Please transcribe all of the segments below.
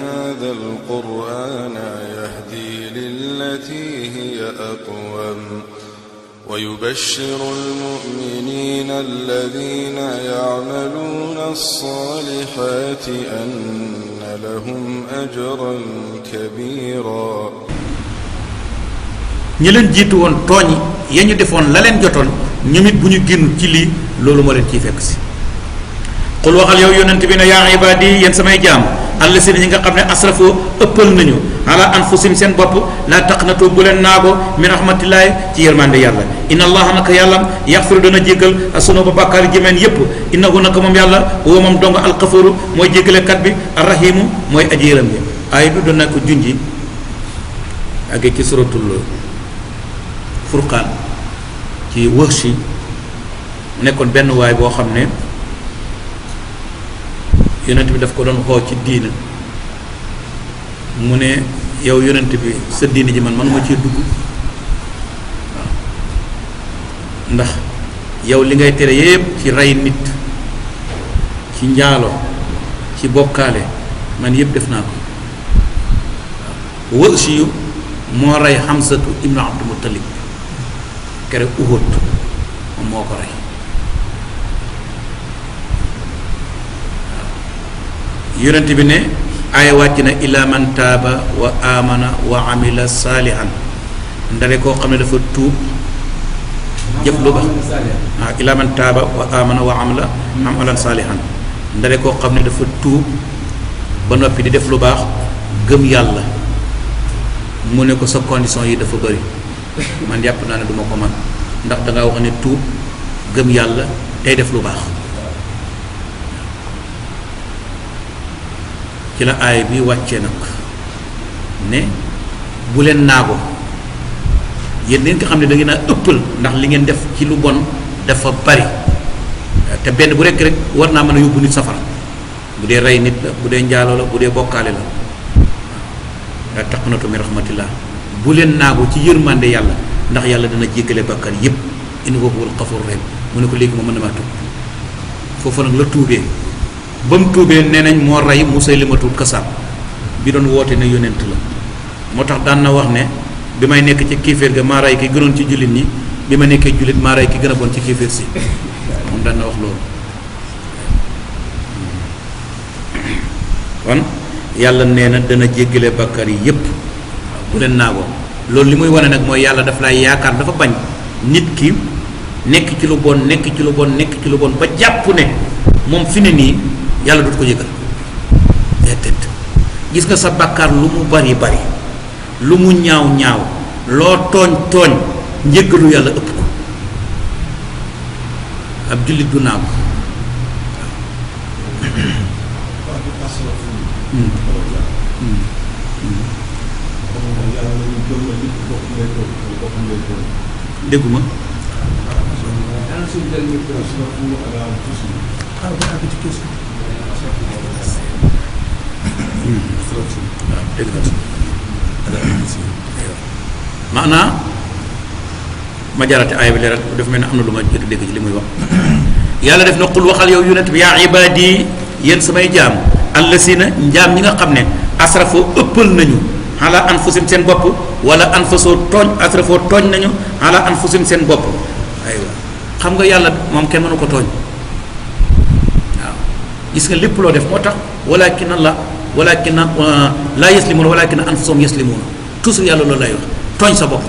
هذا القرآن يهدي للتي هي أقوم ويبشر المؤمنين الذين يعملون الصالحات أن لهم أجرا كبيرا. ñi leen jiitu woon tooñ ya ñu defoon la leen jotoon ñoom it bu ñu génn ci lii loolu moo leen ciy fekk si. qul waxal yow yonent bi ne yaa ibaadi yéen samay jaam allasina ñi nga xam ne asrafoo ëppal nañu ala anfusim seen bopp laa taqnatu bu leen naago min rahmatillahi ci yërmande yàlla inna allaha naka yàlla yaxfiru dana jéggal asunuba bàkkaar jëmeen yépp innahu naka moom yàlla huwa moom dong alxafuru mooy jéggalekat bi arrahimu mooy aji yërëm bi ay bi doon na ko junji ak ci suratul furqaan ci Wahshi mu nekkoon benn waay boo xam ne yonent bi daf ko doon xoo ci diina mu ne yow yonent bi sa diina ji man manuma cee dugg waaw ndax yow li ngay tere yépp ci rey nit ci njaalo ci bokkaale man yépp def naa ko waaw Wahshi yu moo rey Hamsatu ibnu Abdul Muttalib kere Uhud moom moo ko rey yonent bi ne aaya wàcc na ila man taaba wa amana wa amila saalihan ndare koo xam ne dafa tuub jëf lu baax waaw ila man taaba wa amana wa amila amalan saalihan ndare koo xam ne dafa tuub ba noppi di def lu baax gëm yàlla mu ne ko sa condition yi dafa bëri man jàpp naa ne duma ko man ndax danga wax ne tuub gëm yàlla tey def lu baax ci la aay bi wàccee nag ne bu leen naago yéen leen nga xam ne da ngeen a ëppal ndax li ngeen def ci lu bon dafa bari te benn bu rekk rek war naa mën a yóbbu nit safara bu dee rey nit la bu dee njaaloo la bu dee bokkaale la daa taqnatu min rahmatillah bu leen naago ci yërmande yàlla ndax yàlla dana jéggale bàkkaar yépp innahu huwal ghafurur rahim mu ne ko léegi ma mën na maa tuub foofu nag la tuubee ba mu tuubee nee nañ moo rey Musaylimatul Kasaab bi doon woote ne yonent la moo tax daan na wax ne bi may nekk ci kéeféer ga maa rey ki gënoon ci jullit ñi bi ma nekkee jullit maa rey ki gën a bon ci kéeféer si moom daan na wax loolu kon yàlla nee na dana jéggale bàkkaar yi yépp waaw bu leen naagoo loolu li muy wane nag mooy yàlla daf lay yaakaar dafa bañ nit ki nekk ci lu bon nekk ci lu bon nekk ci lu bon ba jàpp ne moom fi ne nii yàlla dootu ko yëgal déedéet gis nga sa bàkkaar lu mu bari bari lu mu ñaaw ñaaw loo tooñ tooñ njëggalu yàlla ëpp ko ab jullit du naaw dégguma maanaa ma jarate aaya bi leeral dafa mel ne am na lu ma jot dégg ci li muy wax yàlla def na qul waxal yow yonent bi yaa ibaadi yéen samay jaam allasina njaam ñi nga xam ne asrafoo ëppal nañu ala anfusim seen bopp wala anfasoo tooñ asrafoo tooñ nañu ala anfusim seen bopp aywa xam nga yàlla moom kenn mënu ko tooñ waaw gis nga lépp loo def moo tax walakin laa yaslimuuna walakin anfusahum yaslimuuna toujours yàlla loolu lay wax tooñ sa bopp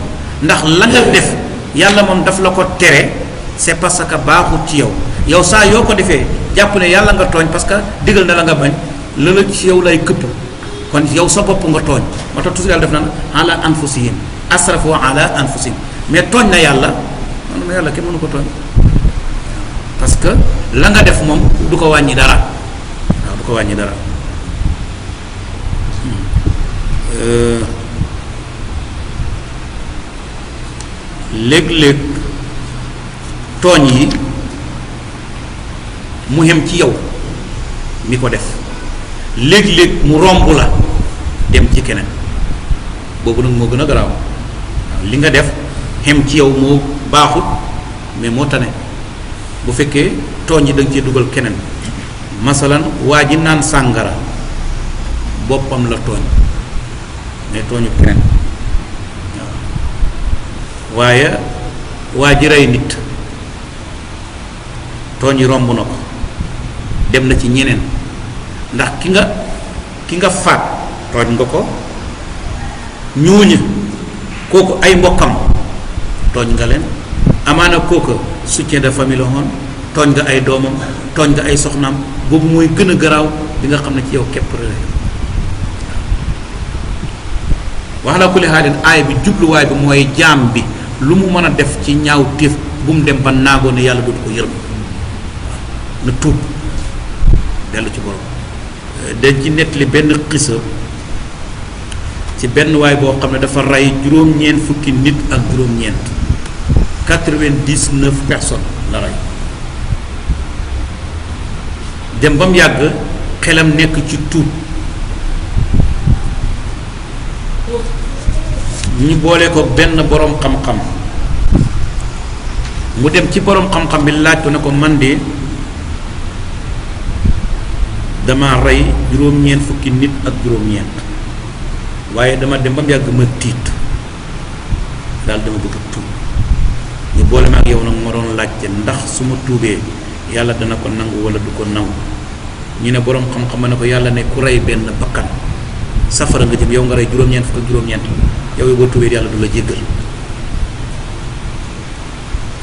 ndax la nga def yàlla moom daf la ko tere c'est parce que baaxut ci yow saa yoo ko defee jàpp ne yàlla nga tooñ parce que digal na la nga bañ la la ci yow lay këpp kon yow sa bopp nga tooñ moo tax toujours yàlla def naan ala anfusihim asrafu ala anfusihim mais tooñ na yàlla man ma yàlla kenn mënu ko tooñ parce que la nga def moom du ko wàññi dara waaw du ko wàññi dara léeg-léeg tooñ yi mu xem ci yow mi ko def léeg-léeg mu romb la dem ci keneen boobu nag moo gën a garaaw waaw li nga def xem ci yow moo baaxut mais moo tane bu fekkee tooñ yi da nga cee dugal keneen masalan waa ji naan sàngara boppam la tooñ mais tooñu keneen waaye waa ji rey nit tooñ yi romb na ko dem na ci ñeneen ndax ki nga faat tooñ nga ko ñooñu kooku ay mbokkam tooñ nga leen amaana kooku soutien de famille la woon tooñ nga ay doomam tooñ nga ay soxnaam boobu mooy gën a garaaw bi nga xam ne ci yow képp rek wax la ku li xaalin aay bi jubluwaay bi mooy jaam bi lu mu mën a def ci ñaaw téef bu mu dem ba naagoo ne yàlla dootu ko yërëm na tuub dellu ci borom dañ ci nettali benn xisa ci benn waay boo xam ne dafa rey juróom-ñeent fukki nit ak juróom-ñeent 99 personnes la rey dem ba mu yàgg xelam nekk ci tuub ñu boole ko benn boroom xam-xam mu dem ci boroom xam-xam bi laaj ko ne ko man de dama rey juróom-ñeent fukki nit ak juróom-ñeent waaye dama dem ba mu yàgg ma tiit daal dama bëgg tuub ñu boole ma ak yow nag ma doon laajte ndax su ma tuubee yàlla dana ko nangu wala du ko nangu ñu ne boroom xam-xam ne ko yàlla ne ku rey benn bakkan safara nga jëm yow nga rey juróom-ñeent fukk ak juróom-ñeent yow boo tuubee yàlla du la jéggal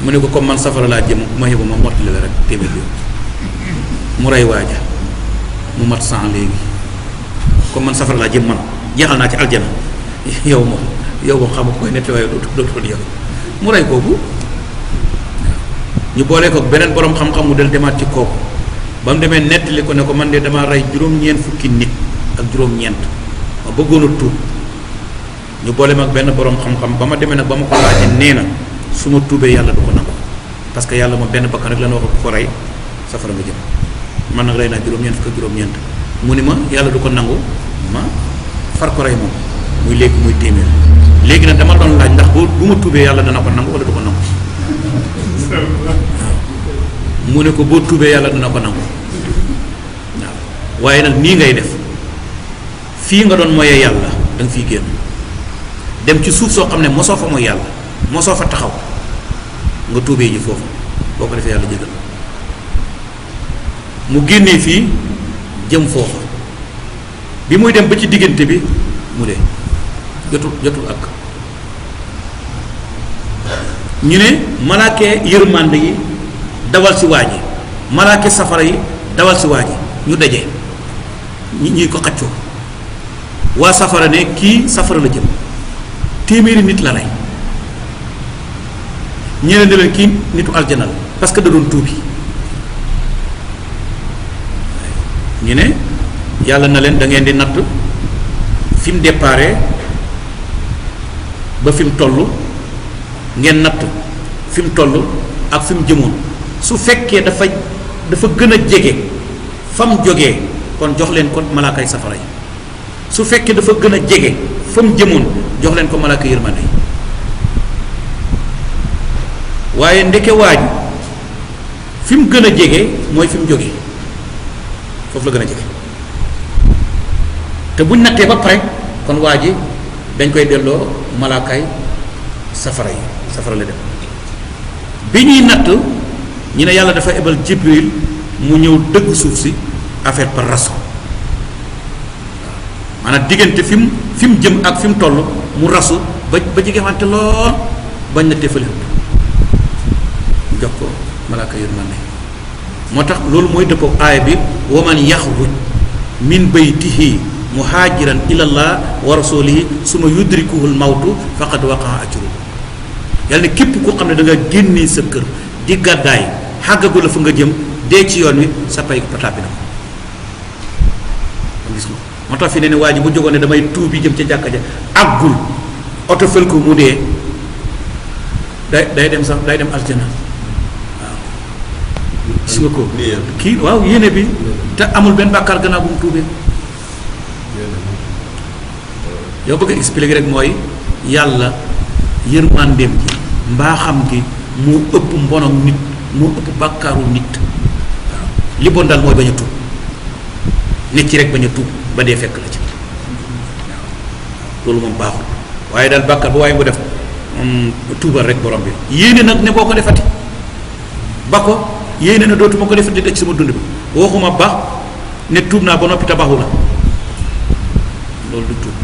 mu ne ko comme man safara laa jëm ma yóbbu ma mottali la rek téeméer bi mu rey waaja mu mat 100 léegi comme man safara laa jëm man jeexal naa ci aljana yow moom xam nga koy netti waaye dootul yow mu rey kooku ñu boole ko beneen borom xam-xam mu del demaat ci kooku ba mu demee nettali ko ne ko man de damaa rey juróom-ñeent fukki nit ak juróom-ñeent ma bëggoon a tuub ñu boole ma ak benn borom xam-xam ba ma demee nag ba ma ko laajee nee na su ma tuubee yàlla du ko nangu parce que yàlla moom benn bakkan rek la ñu wax ko rey safara nga jëm man nag rey naa juróom-ñeent fukk ak juróom-ñeent mu ni ma yàlla du ko nangu ma far ko rey moom muy léegi muy téeméer léegi nag dama doon laaj ndax bu ma tuubee yàlla dana ko nangu wala du ko nangu mu ne ko boo tuubee yàlla dana ko nangu waaw waaye nag nii ngay def fii nga doon moyee yàlla da nga fiy génn dem ci suuf soo xam ne mosoo fa mooy yàlla mosoo fa taxaw nga tuubee ji foofu boo ko defee yàlla jëgal mu génnee fii jëm foofu bi muy dem ba ci diggante bi mu dee jotul ak ñu ne malaake yërmande yi dawal si waa ji malaake safara yi dawal si waa ji ñu daje ñuy ko xaccoo waa safara ne kii safara la jëm téeméeri nit la rey ñeneen ne leen kii nitu aljana la parce que da doon tuubi ñu ne yàlla na leen da ngeen di natt fi mu déparé ba fi mu toll ngeen natt fi mu toll ak fi mu jëmoon su fekkee dafa gën a jege fa mu jógee kon jox leen ko malaakay safara yi su fekkee dafa gën a jege fa mu jëmoon jox leen ko malaaka yërmande yi waaye ndeke waaj fi mu gën a jege mooy fi mu jógee foofu la gën a jege te buñ nattee ba pare kon waa ji dañ koy delloo malaakaay safara yi safara la dem bi ñuy natt ñu ne yàlla dafa ebal Jibril mu ñëw dëgg suuf si affaire par raso maanaam diggante fi mu jëm ak fi mu toll mu rasu ba jege wante lool bañ na téefale jox ko malaaka yërmande moo tax loolu mooy dëppoo aaya bi wa man yaxruj min baytihi muhaajiran ilallah wa rasulihi suma yudrikuhu l mawtu faqad waqaa ajru yàlla ne képp koo xam ne da nga génnee sa kër di gàddaay xàggagu la fa nga jëm dee ci yoon wi sa pay pataabi na ko gis nga moo tax fi ne waa ji bu jógoon ne damay tuubi jëm ca jàkka ja àggul oto fël ko mu dee day dem sax day dem aljana waaw gis nga ko kii waaw yéene bi te amul benn bàkkaar gannaaw bu mu tuubee yow bëgg a expliquer rek mooy yàlla yërmandeem ji mbaaxam gi moo ëpp mbonom nit moo ëpp bàkkaaru nit waaw li bon daal mooy bañ a tuub nit ci rek bañ a tuub ba dee fekk la ci loolu moom baaxul waaye daal bàkkaar bu waaye mu def tuubal rek borom bi yéene nag ne boo ko defati ba ko yéene na dootuma ko defati ci sama dund bi waxuma ba ne tuub naa ba noppi tabaxu la loolu du tuub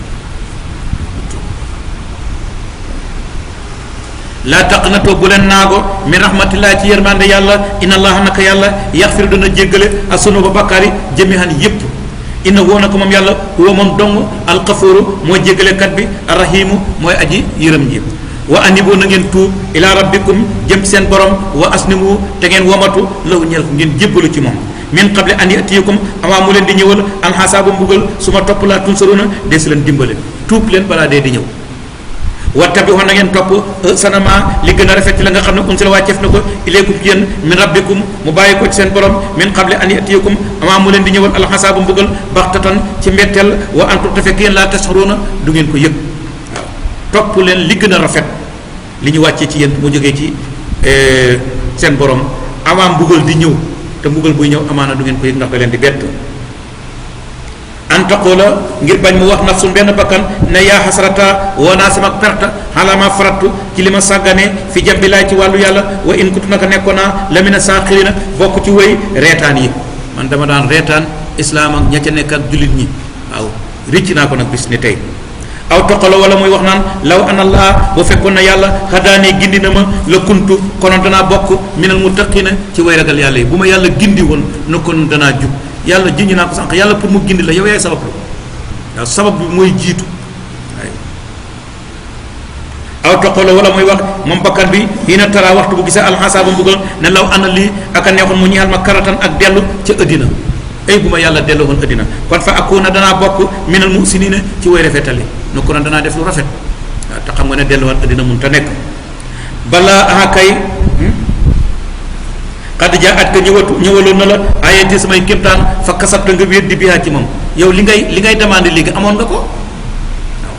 laa taqnatoo bu leen naago min rahmatillah ci yërmande yàlla inna allaha naka yàlla yaxfir dana jéggale asunuba bakkaar yi jamihan yépp inna woo na ko moom yàlla huwa moom dong alxafuru mooy jéggalekat bi arrahimu mooy aji yërëm ji wa anibu na ngeen tuub ila rabbikum jëm ci seen borom wa asnimu te ngeen womatu law ñeel ko ngeen jébbalu ci moom min qabli an yatiyakum avant mu leen di ñëwal alxasaabu mbugal su ma topp laa tunsaruna des leen dimbale tuub leen balaa dee di ñëw wa tabi'u na ngeen topp sanama li gën a rafet ci la nga xam ne unsila wàcceef na ko ilaykum ci yéen min rabbikum mu bàyyi ko ci seen borom min qabli an yatiyakum avant mu leen di ñëwal alxasaabu mbugal baxtatan ci mbetteel wa antum te fekk yéen laa tash'uruna du ngeen ko yëg waaw topp leen li gën a rafet li ñu wàccee ci yéen mu jógee ci seen borom avant mbugal di ñëw te mbugal buy ñëw amaana du ngeen ko yëg ndax da leen di bett an taqula ngir bañ mu wax nafsun benn bakkan ne yaa xasrata woo naa sama perte xalama farattu ci li ma sàggane fi jambilaay ci wàllu yàlla wa in kuntu naka nekkoon naa lamina saaxirina bokk ci wéy reetaan yi man dama daan reetaan islaam ak ña ca nekk ak jullit ñi waaw ricc naa ko nag bis ni tey aw toqalo wala muy wax naan law an allah bu fekkoon na yàlla xadaane gindi na ma la kuntu konoon danaa bokk minal muttaqina ci way ragal yàlla yi bu ma yàlla gindi woon na kon danaa jub yàlla junj naa ko sànq yàlla pour mu gindi la yow yaay sabab la waaw sabab bi mooy jiitu aw toqalo wala muy wax moom bakkan bi hina tara waxtu bu gisee alxasaaba mbugal ne law ana lii aka neexoon mu ñeexal ma karatan ak dellu ca ëddina ay bu ma yàlla dellu woon ëddina kon fa akuna danaa bokk minal muhsinina ci way rafetali no ko danaa def lu rafet waaw te xam nga ne delluwaat ëddina mun te nekk balaa aha kay xad jaa at ka ñëwaloon na la ayati samay kéemtaan fa kasabta nga wéet di bihaa ci moom yow li ngay demandé léegi amoon nga ko waaw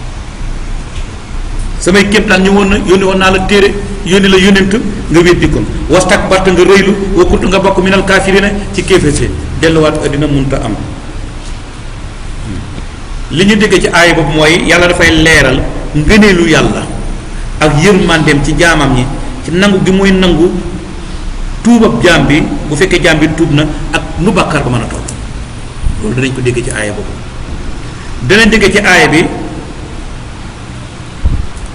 samay kéemtaan ñëwoon na yónni woon naa la téere yónni la yónent nga wéet di kon wastakbarta nga rëylu wa kunta nga bokk minal kaafirina ci kéefése delluwaat addina munta am li ñu dégg ci aaya boobu mooy yàlla dafay leeral ngëneelu yàlla ak yërmandeem ci jaamam ñi ci nangu gi muy nangu tuubab jaam bi bu fekkee jaam bi tuub na ak nu bàkkaar ba mën a toll loolu danañ ko dégg ci aaya boobu danañ dégg ci aaya bi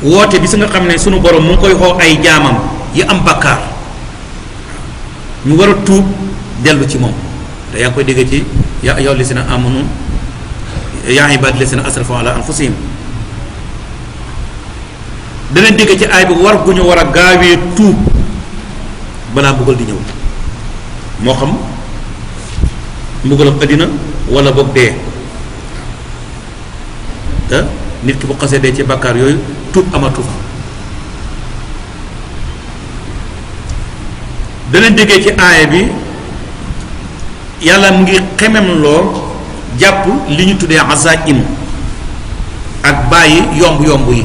woote bi si nga xam ne sunu borom mu ngi koy xoo ay jaamam yi am bàkkaar ñu war a tuub dellu ci moom te yaa ngi koy dégg ci yaa ayyuhal lazina amanu yaa ibaadi lazina asrafu ala anfusihim danañ dégg ci aaya bi war gu ñu war a gaawee tuub balaa mbugal di ñëw moo xam mbugalam àddina wala boog dee te nit ki bu xasee dee ci bàkkaar yooyu tuub amatu fa danañ déggee ci aaya bi yàlla mu ngi xemem loo jàpp li ñu tuddee azaim ak bàyyi yomb yi waaw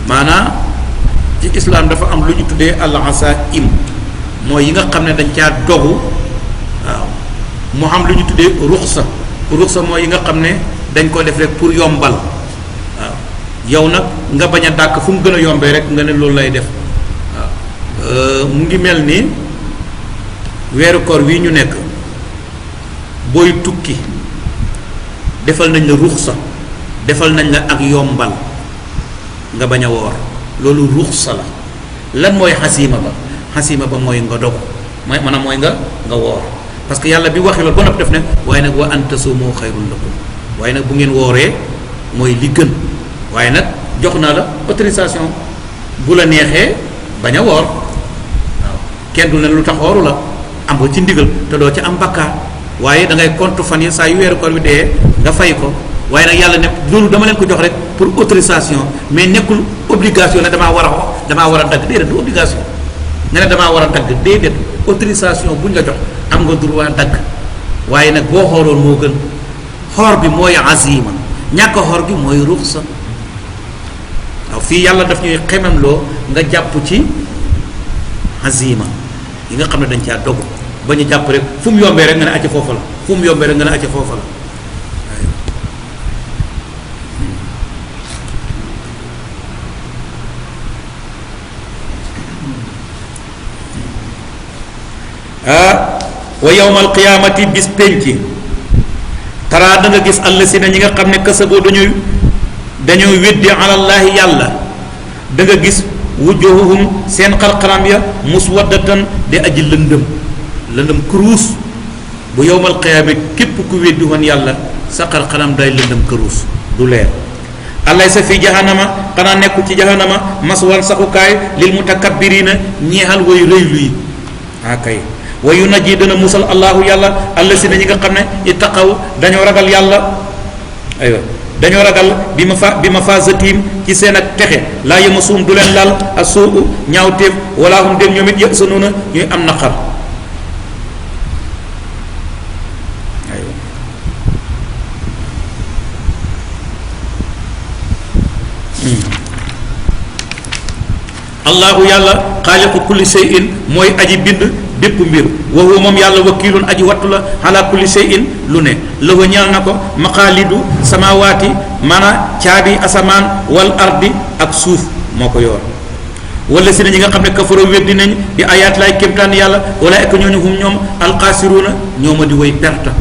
maanaam ci islam dafa am lu ñu tuddee al azaim mooy yi nga xam ne dañ caa dogu waaw moo xam lu ñu tuddee ruxsa mooy yi nga xam ne dañ ko def rek pour yombal waaw yow nag nga bañ a dàkk fu mu gën a yombee rek nga ne loolu lay def waaw mu ngi mel ni weeru koor wi ñu nekk booy tukki defal nañ la ruxsa defal nañ la ak yombal nga bañ a woor loolu ruxsa la lan mooy xasima ba mooy nga dogu maanaam mooy nga woor parce que yàlla bi waxee loolu ba noppi def ne waaye nag wa an tasuumu xayrun lakum waaye nag bu ngeen wooree mooy li gën waaye nag jox naa la autorisation bu la neexee bañ a woor waaw kenn du ne lu tax wooru la am nga ci ndigal te doo ci am bakkaar waaye da ngay compte fan yi saa yu weeru koor bi dee nga fay ko waaye nag yàlla ne loolu dama leen ko jox rek pour autorisation mais nekkul obligation ne damaa war a dagg déedéet du obligation nga ne damaa war a dagg déedéet autorisation buñ la jox am nga droit dagg waaye nag boo xooloon moo gën xoor bi mooy azima ñàkk xoor gi mooy ruxsa waaw fii yàlla daf ñuy xemem loo nga jàpp ci azima yi nga xam ne dañ caa dogu ba ñu jàpp rek fu mu yombee rek nga ne acca foofa la fu mu yombee rek nga ne acca foofa la wa yawmal qiyaamati bis penci taraa da nga gis allasina ñi nga xam ne kasaboo dañoo weddi alallaahi yàlla da nga gis wujuhuhum seen xarxaram ya muswaddatan di aji lëndëm kuruus bu yowmal qiyaama képp ku weddi woon yàlla sa xarxaram day lëndëm kuruus du leer alaysa fi jahannama xanaa nekku ci jahannama maswan saxukaay lil mutakabbirina ñeexal way rëylu yi kay wa yunajji dana musal allahu yàlla allasina ñi nga xam ne ittaqaw dañoo ragal yàlla aywa dañoo ragal bi ma fasatim ci seen ak texe laa yamasuum du leen laal ak suu ñaawteef wala hum dem ñoom it yahsanuuna ñuy am naqar aywa allahu yàlla xaaliqu kulli shay'in mooy aji bind bépp mbir wa huwa moom yàlla wakiilun aji wattu la ala kulli shay'in lu ne lahu ñal na ko maqaalidu samawaati mana caabi asamaan wal ardi ak suuf moo ko yor wala si ne ñi nga xam ne kafaro weddi nañ bi ayaat laay kémtaan yàlla wala ek ñooñu hum ñoom alxaasiruuna ñooma di way perte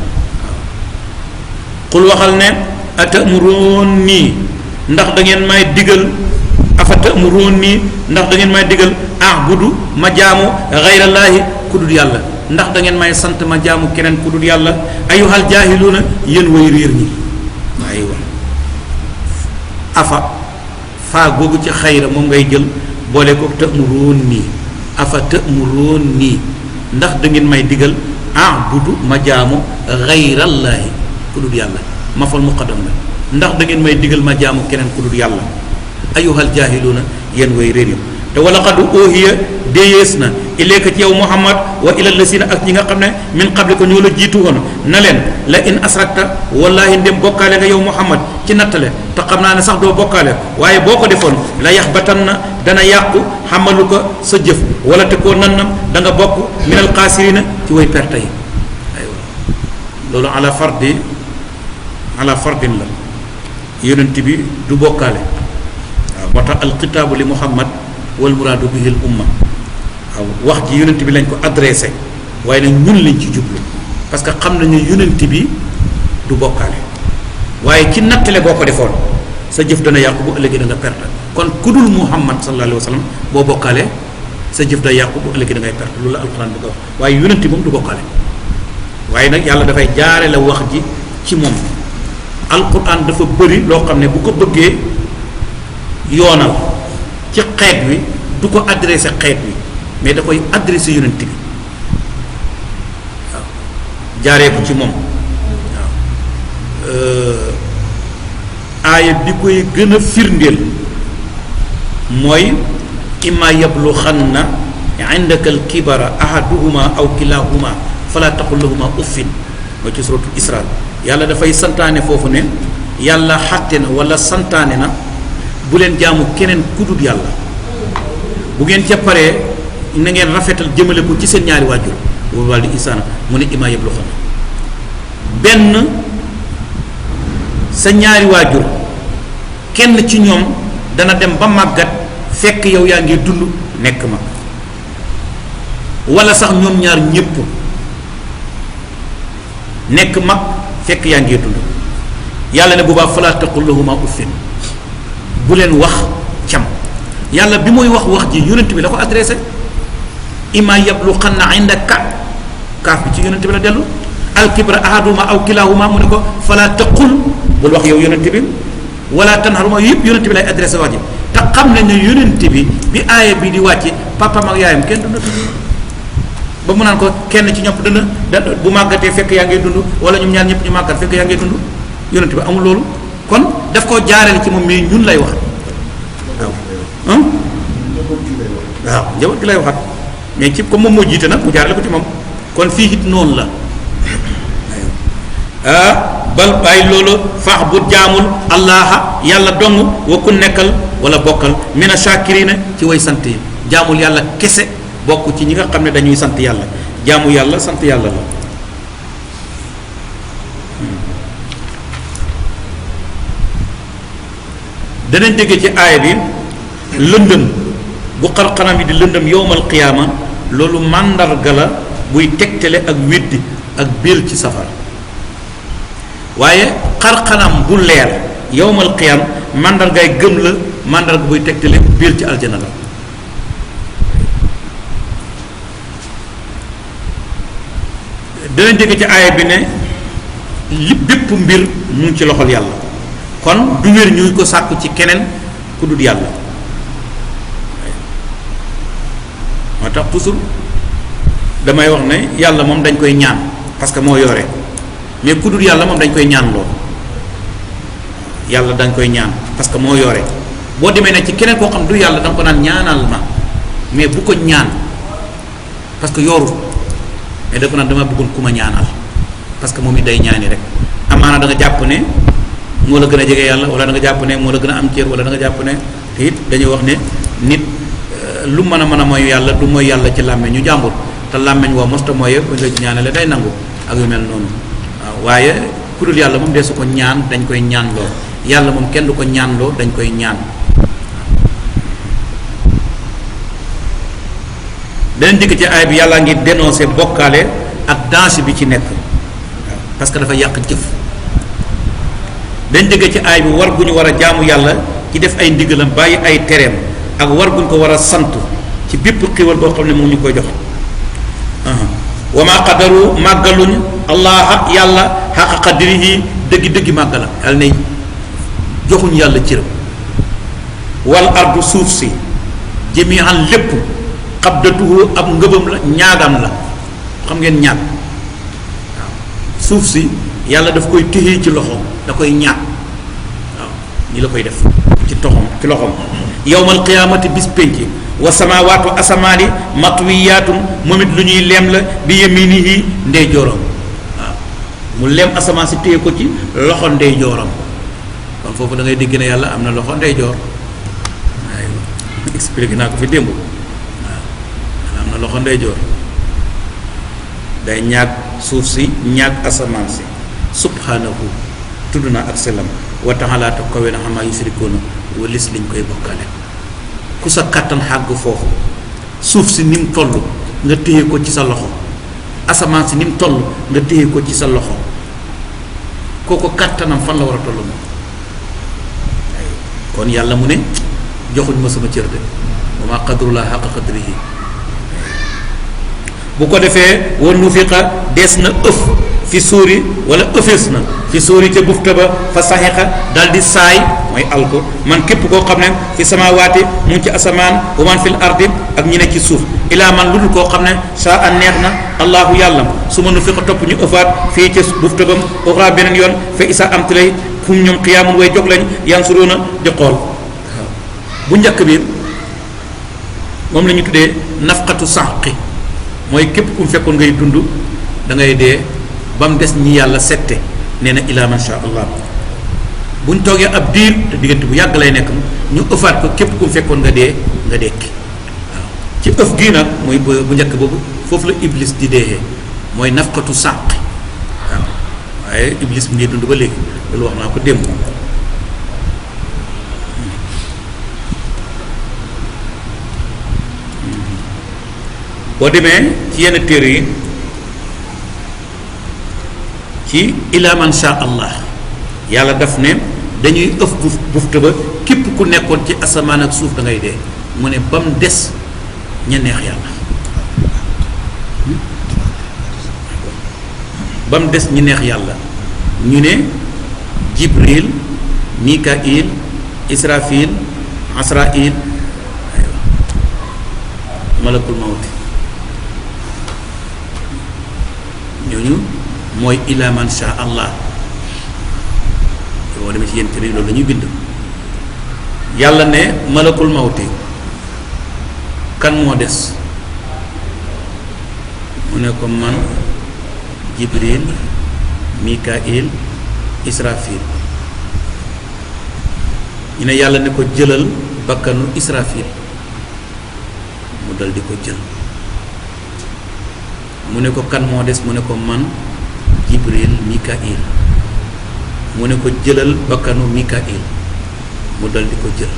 xul waxal ne atamuroon nii ndax da ngeen may digal afa tamuroon nii ndax da ngeen may digal ahbudu ma jaamu gayrallaahi ku dul yàlla ndax da ngeen may sant ma jaamu keneen ku dul yàlla ayyuhal jaahiluuna yéen way réer ñi aywa afa faa googu ci xayra moom ngay jël boole ko ta'muruun nii afa ta'muruun nii ndax da ngeen may digal a'budu ma jaamu gayrallaahi ku dul yàlla ma fal muqaddam la ndax da ngeen may digal ma jaamu keneen ku dul yàlla ayyuhal jaahiluuna yéen way réer ñi te wala qad uhiya déyees na ilayka ci yow Muhammad wa ilal lasina ak ñi nga xam ne min qablika ñoo la jiitu woon na leen la in asrakta wallahi ndem bokkaale nga yow Muhammad ci nattale te xam naa ne sax doo bokkaale waaye boo ko defoon la yaxbatan na dana yàqu xamalu ko sa jëf wala te koo nannam da nga bokk minal xaasirina ci way perte yi aywa loolu ala fardin la yonent bi du bokkaale waaw moo tax alxitaabu li Muhammad wal muraadu bihi al umma waaw wax ji yonent bi lañ ko adressé waaye nag ñun lañ ci jublu parce que xam nañu yonent bi du bokkaale waaye ci nattale boo ko defoon sa jëf dana yàqu bu ëllëgee da nga perte kon ku dul Muhammad sallallahu alayhi wa sallam boo bokkaale sa jëf day yàqu bu ëllëgee da ngay perte loolu la alquran bi ko wax waaye yonent moom du bokkaale waaye nag yàlla dafay jaare la wax ji ci moom alquran dafa bëri loo xam ne bu ko bëggee yoonal ci xeet wi du ko adressé xeet wi mais da koy adressé yonent bi waaw jaaree ko ci moom waaw aaya bi koy gën a firndeel mooy imma yabluxanna indaka alkibara ahaduhuma aw kilahuma fala taqul lahuma uffin mooy ci suratul Isra yàlla dafay santaane foofu ne yàlla xatte na wala santaane na bu leen jaamu keneen ku dul yàlla bu ngeen ca paree na ngeen rafetal jëmale ko ci seen ñaari waajur boobu wàllu isaana mu ne ima yëpp loxo na benn sa ñaari waajur kenn ci ñoom dana dem ba màggat fekk yow yaa ngi dund nekk mag wala sax ñoom ñaar ñépp nekk mag fekk yaa ngi dund yàlla ne boobaa falaa taqul lahuma uffin bu leen wax cam yàlla bi muy wax ji yonent bi la ko adressé imma yabluxanna indaka kaaf bi ci yonent bi la dellu alkibra ahaduma aw kilahuma mu ne ko fala taqul bul wax yow yonent bi wala tanharuma yëpp yonent bi lay adressé wax ji te xam nañ ne yonent bi aaya bi di wàcce papam ak yaayam kenn dund ba mu naan ko kenn ci ñopp dana bu màggatee fekk yaa ngay dund wala ñoom ñaar ñëpp ñu màggat fekk yaa ngay dund yonent bi amul loolu kon daf koo jaarale ci moom mais ñun lay wax waaw waaw njaboot gi lay waxat mais ci comme moom moo jiite nag mu jaarale ko ci moom kon fii it noonu la bal bàyyi loolu faax bu jaamul allaha yàlla dong wa ku nekkal wala bokkal mina shakirina ci way sant yi jaamul yàlla kese bokk ci ñi nga xam ne dañuy sant yàlla jaamu yàlla sant yàlla la danañ dégg ci aaya bi lëndëm bu xarxanam yi di lëndëm yowmal qiyaama loolu màndarga la buy tegtale ak weddi ak biir ci safara waaye xar-xanam bu leer yowmal qiyam mandargaay gëm la mandarga buy tegtale biir ci aljana la dana dégg ci aaya bi ne li bépp mbir mu ngi ci loxol yàlla kon du wér ñuy ko sàkku ci keneen ku dul yàlla moo tax toujours damay wax ne yàlla moom dañ koy ñaan parce que moo yore mais ku dul yàlla moom dañ koy ñaan lool yàlla dañ koy ñaan parce que moo yore boo demee ne ci keneen koo xam du yàlla da nga ko naan ñaanal ma mais bu ko ñaan parce que yoru mais da ko naan dama bëggoon ku ma ñaanal parce que moom it day ñaani rek amaana da nga jàpp ne moo la gën a jege yàlla wala da nga jàpp ne moo la gën a am cër wala da nga jàpp ne te it dañuy wax ne nit lu mën a mooy yàlla du mooy yàlla ci làmmeñ ñu jàmbur te làmmeñ woo mosta mooy bu nga ñaanale day nangu ak yu mel noonu waaw waaye ku dul yàlla moom dee su ko ñaan dañ koy ñaan loo yàlla moom kenn du ko ñaan loo dañ koy ñaan danañ dikk ci aay bi yàlla ngi dénoncé bokkaale ak danger bi ci nekk parce que dafa yàq jëf dañ dikk ci aay bi war gu ñu war a jaamu yàlla ci def ay ndigalam bàyyi ay tereem ak war gu ñu ko war a sant ci bépp xiwal boo xam ne mu ñu koy jox wa ma qadaru màggaluñ allah yàlla xaqa qadrihi dëggi màggala yàlla ne joxuñ yàlla cëram wal ardu suuf si jami'an lépp xabdatuhu ab ngëbam la ñaagam la xam ngeen ñaag waaw suuf si yàlla daf koy téye ci loxoom da koy ñaag waaw ñi la koy def ci loxoom yawmal qiyaamati bis pénc wa samaawaatu asamaani matwiyaatun moom it lu ñuy leem la bi yaminihi ndey jooram waaw mu leem asamaan si téye ko ci loxo ndey jooram kon foofu da ngay dégg ne yàlla am na loxo ndey joor waaye expliqué naa ko fi démb am na loxo ndeyjoor day ñaag suuf si ñaag asamaan si subhanahu tudd na ak selam wa taala te kawe na xamaa yusrikoona walis liñ koy bokkale ku sa kàttan xàgg foofu suuf si ni mu toll nga téye ko ci sa loxo asamaan si ni mu toll nga téye ko ci sa loxo kooku kàttanam fan la war a toll moom kon yàlla mu ne joxuñ ma sama cër de wa ma qadrullah xaqa qadrihi bu ko defee wa nufiqa des na ëf fi suuri wala ëfees na fi suuri ca bufta ba fa saxiqa dal di saay mooy alko man képp koo xam ne fi samaawaati mu ngi ci asamaan wa man fil ardi ak ñi ne ci suuf ilaa man lu dul koo xam ne saa a neex na allahu yàlla su ma nufiqa topp ñu ëfaat fii ca bufta bam oxraa beneen yoon fa isa am tilay fu mu ñoom xiyaamun way jóg lañ yansuruuna di xool bu njëkk bi moom la ñu tuddee nafqatu sànqi mooy képp ku mu fekkoon ngay dund da ngay dee ba mu des ñi yàlla sette nee na ilaa man sha allah buñ toogee ab diir te diggante bu yàgg lay nekk ñu ëfaat ko képp ku mu fekkoon nga dee nga dekki waaw ci ëf gii nag mooy bu njëkk boobu foofu la iblis di deexee mooy nafqatu sànq waaw waaye iblis mu ngi dund ba léegi loolu wax naa ko démb boo demee ci yenn téere yi ci ila man sha allah yàlla daf ne dañuy ëf bufta ba képp ku nekkoon ci asamaan ak suuf da ngay dee mu ne ba mu des ña neex yàlla ba mu des ñi neex yàlla ñu ne jibril mikail israfil asrail aywa malakul mawti ñooñu mooy ila man sha allah boo demee ci yenn téere loolu la ñuy bind yàlla ne malakul mawti kan moo des mu ne ko man jibril mikail israfil ñu ne yàlla ne ko jëlal bakkanu israfil mu dal di ko jël mu ne ko kan moo des mu ne ko man jibril mikail mu ne ko jëlal bakkanu mikail mu dal di ko jël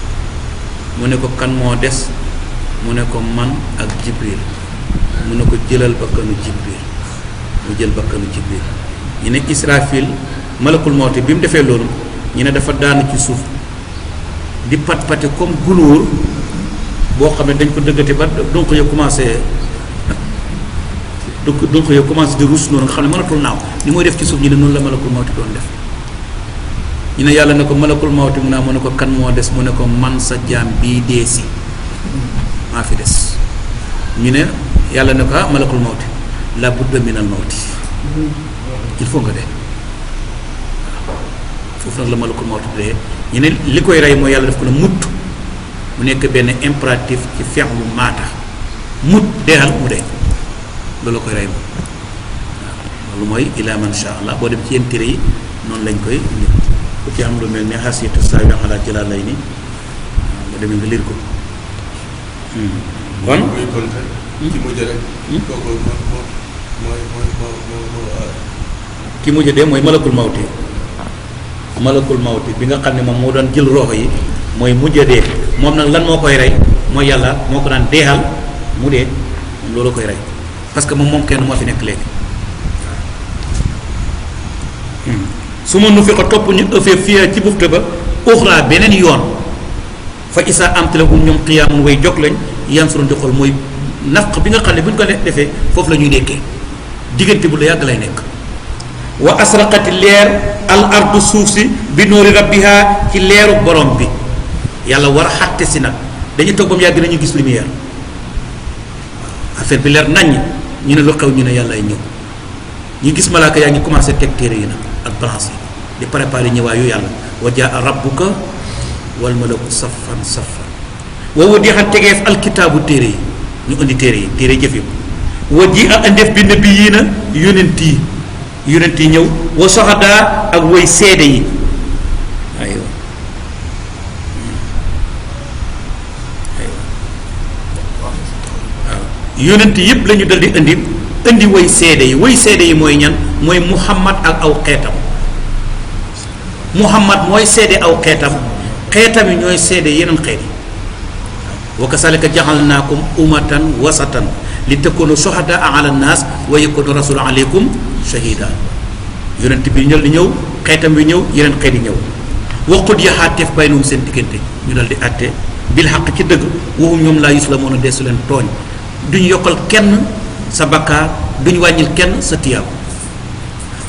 mu ne ko kan moo des mu ne ko man ak jibril mu ne ko jëlal bakkanu Jibril mu jël bakkanu Jibril ñu ne Israfil malakul mawti bi mu defee loolu ñu ne dafa daanu ci suuf di pat pati comme gunóor boo xam ne dañ ko dëggate ba donc yo commencé di ruus noonu nga xam ne mënatul naaw ni mooy def ci suuf ñu ne noonu la malakul mawti doon def ñu ne yàlla ne ko malakul mawti mu ne ko kan moo des mu ne ko man sa jaam bii dee si maa fi des ñu ne yàlla ne ko malakul mawti la budda minal mawti il faut nga dee foofu nag la malakul mawti dee ñu ne li koy rey mooy yàlla def ko ne mutt mu nekk benn impératif ci fi'lu maata mut deexal mu dee loolu koy rey moom waaw loolu mooy ila man sha allah boo dem ci yenn téere yi noonu lañ koy nit ku ci am lu mel ni xasiyatu saawi ala jalaalayni nga demee nga liir ko kon ki mujj rek kooku ki mujj dee mooy malakul mawti bi nga xam ne moom moo doon jël roxo yi mooy mujj dee moom nag lan moo koy rey mooy yàlla moo ko daan deexal mu dee moom loolu koy rey parce que moom kenn moo fi nekk léegi su ma nu fi ko topp ñu ëffee fii ci bufte ba uxraa beneen yoon fa isaa amtalahum ñoom qiyaamun way jog lañ yansurun di xool mooy nafq bi nga xam ne bu ñu ko defee foofu la ñuy nekkee diggante bu la yàgg lay nekk wa asraqati leer al ardu suuf si bi noori rabbiha ci leeru borom bi yàlla war a xàtte si nag dañuy toog ba mu yàgg nañu gis lumière affaire bi leer naññ ñu ne lu xew ñu ne yàlla ay ñëw ñu gis malaaka yaa ngi commencé teg téere yi nag ak balance yi di préparer ñëwaayu yàlla wa jaa rabbuka wal malaku saffan saffan wa wudi'a tegeef alkitaabu téere yi ñu indi téere yi téere jëf yi wa ji a indef bi nabiyyiina yonent yi ñëw wa soxadaa ak woy seede yi aywa waaw yonent yëpp la ñu dal di indi woy seede yi mooy ñan mooy Muhammad ak aw xeetam Muhammad mooy seede aw xeetam yi ñooy seede yeneen xeet yi wa kasalika jaxalnaakum ummatan wasatan li takunu shuhadaa ala nnaas wa yakuna rasulu aleykum shahida yonent bi ñëw xeetam bi ñëw yeneen xeet yi ñëw waqut yaxaateef baynahum seen diggante ñu dal di àtte bil xaq ci dëgg waxum ñoom laa yuslamoon a deesu leen tooñ duñ yokkal kenn sa bakkaar duñ wàññil kenn sa tiyaab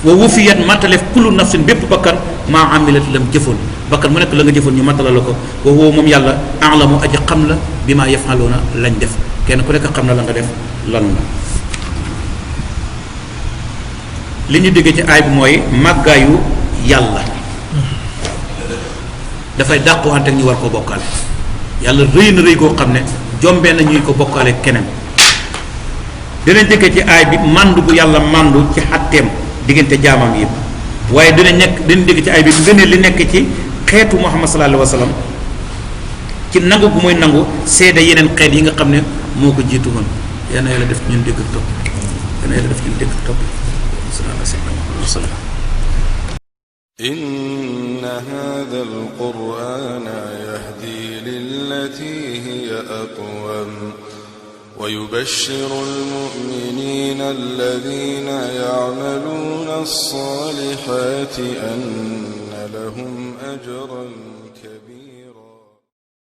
wa wufiyat mataleef kullu nafsin bépp bakkan maa amilat lam jëfoon bakkan mu nekk la nga jëfoon ñu matala la ko wa huwa moom yàlla a'lamu aji xam la bi maa yafaluuna lañ def kenn ku nekk xam na la nga def lan la li ñu déggee ci aay bi mooy màggaayu yàlla dafay dàquwante ak ñu war ko bokkaale yàlla rëy na rëy koo xam ne jombee na ñuy ko bokkaale keneen dinañ déggee ci aay bi màndu bu yàlla màndu ci xatteem diggante jaamam yi waaye dinañ dégg ci aay bi ngëneel li nekk ci xeetu Muhammad sallallahu alayhi wa sallam ci nangu gu muy nangu seede yeneen xeet yi nga xam ne moo ko jiitu woon yal na yàlla def ñun dégg topp yal na yàlla def ñun dégg topp إن هذا القرآن يهدي للتي هي أقوم ويبشر المؤمنين الذين يعملون الصالحات أن لهم أجرا كبيرا